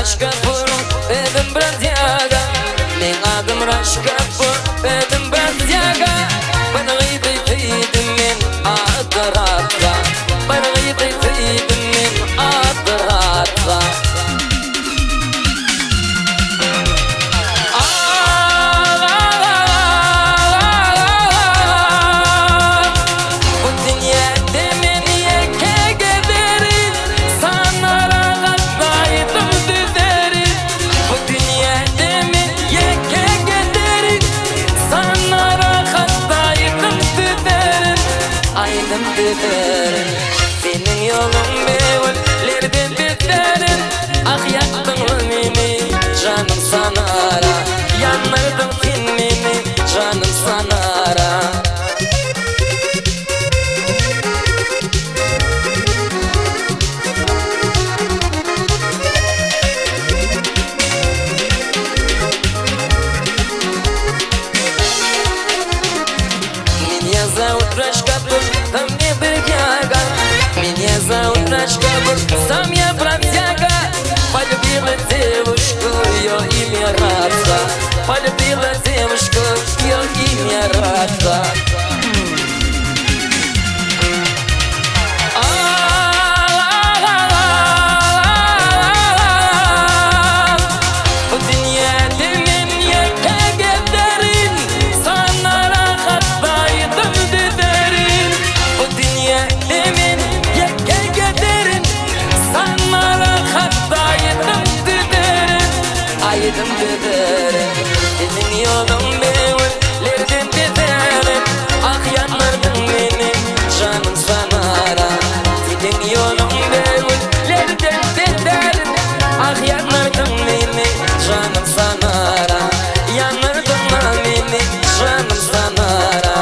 Raşkapur, özüm brodyaga Meň adym Raşkapur, özüm brodyaga Bir gyzy söýdüm men ady Radka Bir gyzy söýdüm men ady Radka. Bu dünýäde men ýeke gezerin, Sana rahat aýdym düzerin. Bu dünýäde men ýeke gezerin, Sana rahat aýdym düzerin, Aýdym düzerin. Seniň ýoluň böwürlerden beterin, Ah ýakdyňmy meni, janym Sanara, Ýandyrdyň sen meni, janym Sanara. Меня зовут Рашкапур, а мне бродяга. Меня зовут Рашкапур, сам я бродяга. Полюбила девушку, ее имя Радка. Полюбила девушку, ее имя Радка. Bu dünýäde men ýeke gezerin, Sana rahat aýdym düzerin. Bu dünýäde men ýeke gezerin, Sana rahat aýdym düzerin, Aýdym düzerin. Seniň ýoluň böwürlerden beterin, Ah ýandyrdyň meni, janym Sanara. Seniň ýoluň böwürlerden beterin, Ah ýandyrdyň meni, janym Sanara. Ýandyrdyň-a meni, janym Sanara.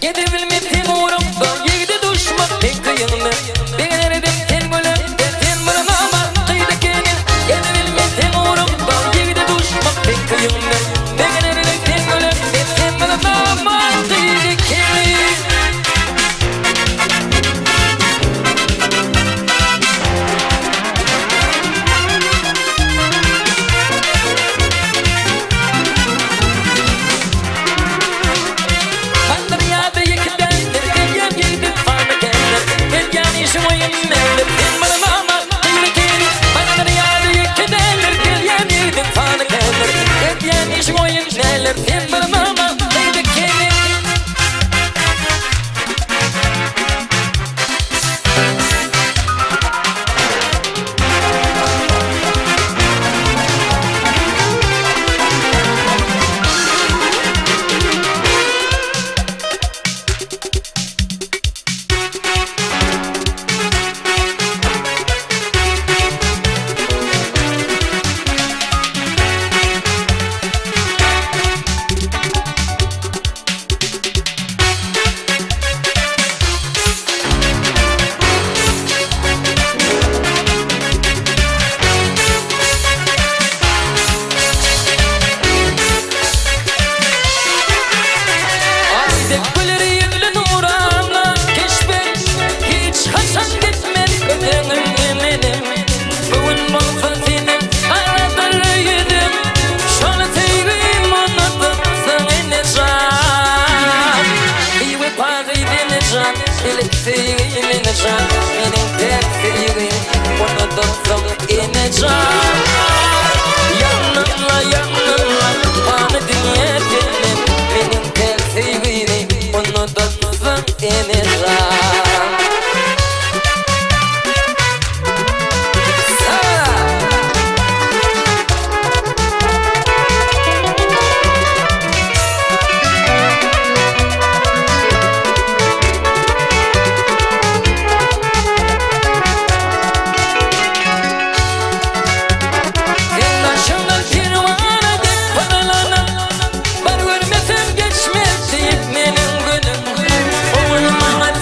Gedebilmezsen ugrukda ýigide duşmak pek kyndyr. Begenerdim sen gülemde sen bir namart gyz ekeniň. Gedebilmezsen ugrukda ýigide duşmak pek kyndyr. Begenerdim sen gülemde sen bir namart gyz ekeniň. Gandyr ýa-da ýeke däldir, Gelýän ýigdiň sany kändir. Edýän işiň oýun däldir, Sen bir namart gyz ekeniň. Gandyr ýa-da ýeke däldir, Gelýän ýigdiň sany kändir. Edýän işiň oýun däldir, Sen bir namart gyz ekeniň. Aý dek güler ýüzli nurana keşbiň Hiç haçan gitmez göz öňümde meniň. Bu gün bolsa seniň garadyr ýüzüň Şol söýgim unudypsyň ene jan. Biwepa gyz ene jan, Ilki söýgim ene jan, Meniň täk söýgim unudypsyň ene jan. Ýandymla, ýandymla, pany dünýä senden, Meniň täk söýgimi unudypsyň ene jan. Sen daşyňdan perwana dek pyrlanan, Bir görmesem geçmez diýip meniň günüm. O gün maňa.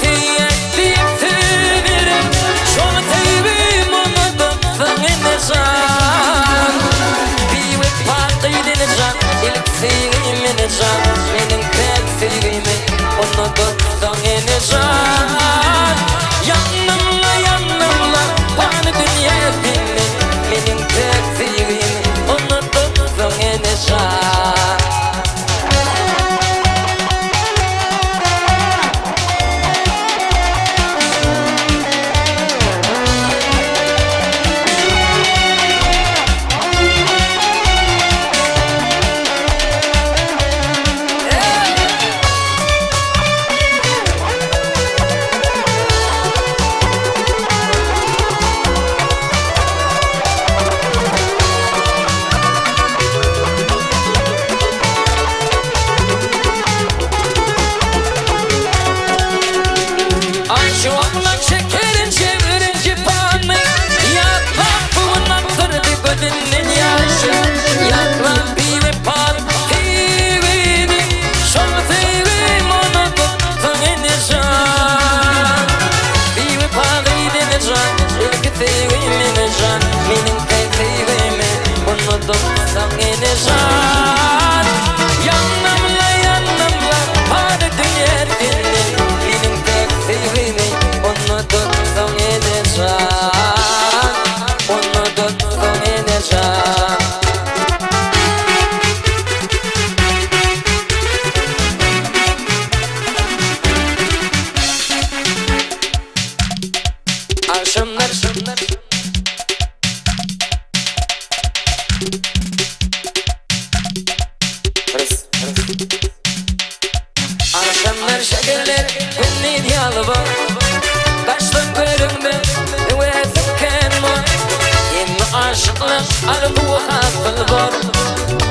aşyklaň arzuwy hasyl bor.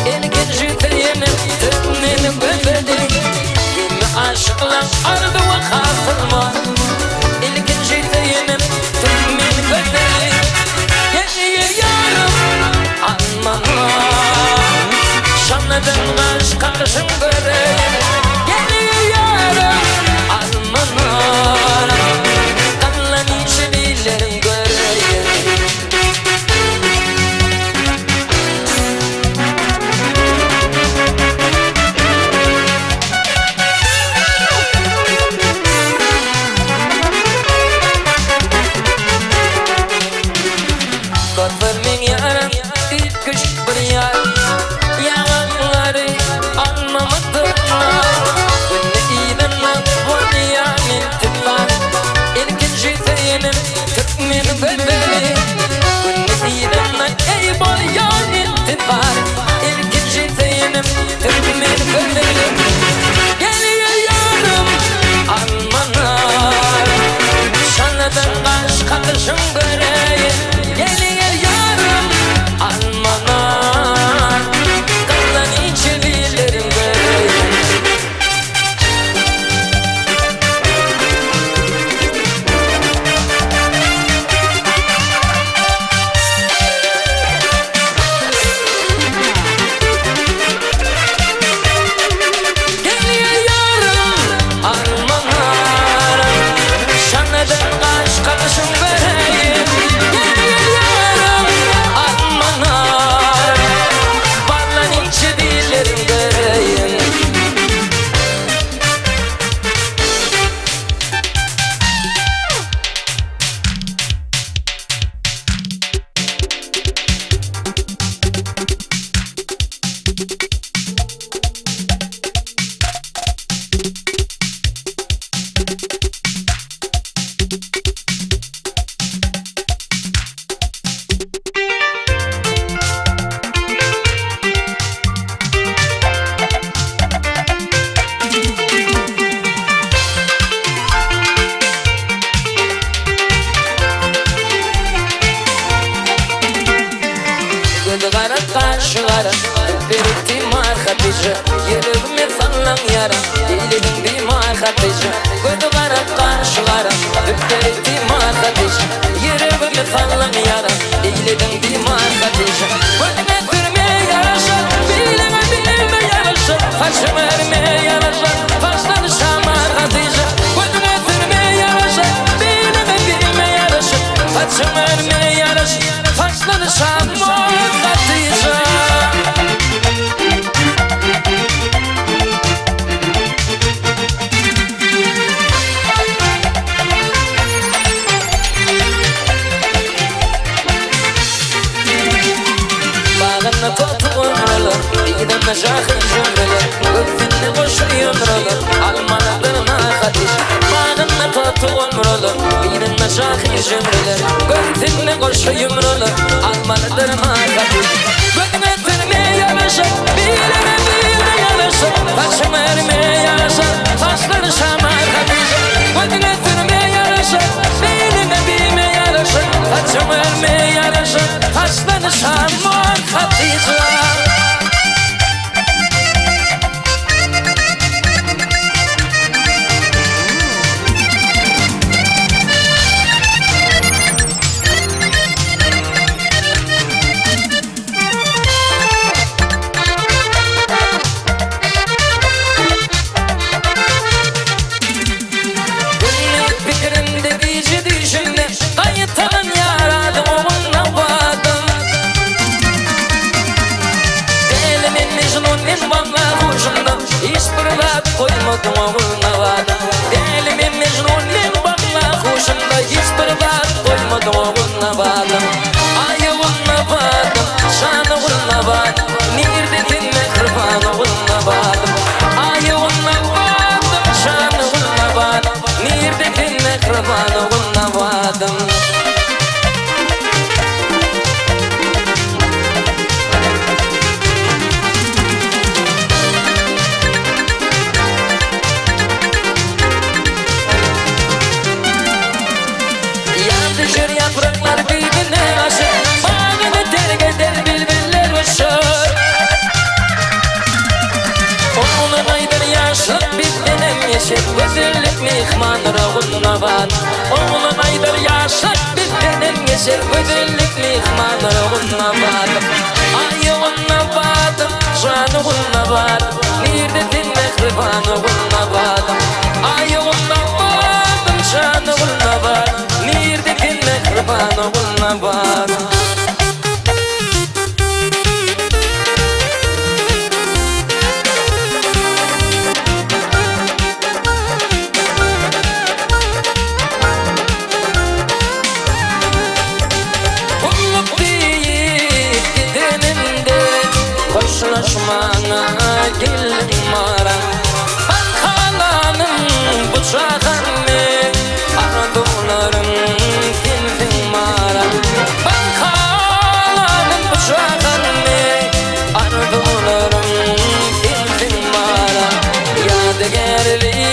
Ilkinji söýenim türkmeniň gözeli. Hemme aşyklaň arzuwy hasyl bor. Ilkinji söýenim türkmeniň gözeli. Gelýär ýarym almalar. Şanladan gaş kakyşyň göreýin. Gelýär ýarym almalar. Galan işi billerin göreýin. Gazlar meň ýaram üýtgeşik bir ýar. Ýaňaklary almamyzdyrlar. Günde yzynda bolýar men tüpbar. Ilkinji söýenim türkmen gözeli. Günde yzynda eý bolýar men tüpbar. Ilkinji söýenim türkmen gözeli. Gelýär ýarym almalar. Şaladan gaş kakyşyň göreýin. Gelýär ýarym almalar. Galan içi dillerim göreýin. Gelýär ýarym almalar. Şanadan gaş kakyşyň göreýin. Gelýär ýarym almalar. Ballan içi dillerim göreýin. Gözi gara, gaşy gara, Berip timar Hatyja, Ýüregime sallan ýara, Eýlediň bimar Hatyja. Gözi gara, gaşy gara, Berip timar Hatyja, Ýüregime sallan ýara, Eýlediň bimar Hatyja. Gözüňe sürme ýaraşar, Biliňe bilme ýaraşar, Saçyň örme ýaraşar, Saçlary şamar Hatyja. Gözüňe sürme ýaraşar, Biliňe bilme ýaraşar, Saçyň örme ýaraşar, Saçlary şamar Hatyja. Bagynda toty gurnalar, Yzynda şahy jümreler, Göksünde goşa ýumralar, Almalydyr Hatyja. Bagynda toty gurnalar, Yzynda şahy jümreler, Göksünde goşa ýumralar, Almalydyr Hatyja. Gözüňe sürme ýaraşar, Bilene bilme ýaraşar, Saçyň örme ýaraşar, Saçlary şamar Hatyja. Gözüňe sürme ýaraşar, Bilene bilme ýaraşar, Saçyň örme ýaraşar, Saçlary şamar Hatyja. geçer gözellik myhmandyr Ogulnabat. Oglan aýdar ýaşlyk bizdenem geçer gözellik myhmandyr Ogulnabat. Aý Ogulnabatym, jan Ogulnabat, nirde sen mähriban Ogulnabat. Aý Ogulnabatym, jan Ogulnabat, nirde sen mähriban Ogulnabat. Gulluk diýip gidenimde Hoşlaşmana geldiň mara Bar halanym bu jahan men Arzuwlarym sensiň mara Bar halanym bu jahan men Arzuwlarym sensiň mara Ýadygärlik.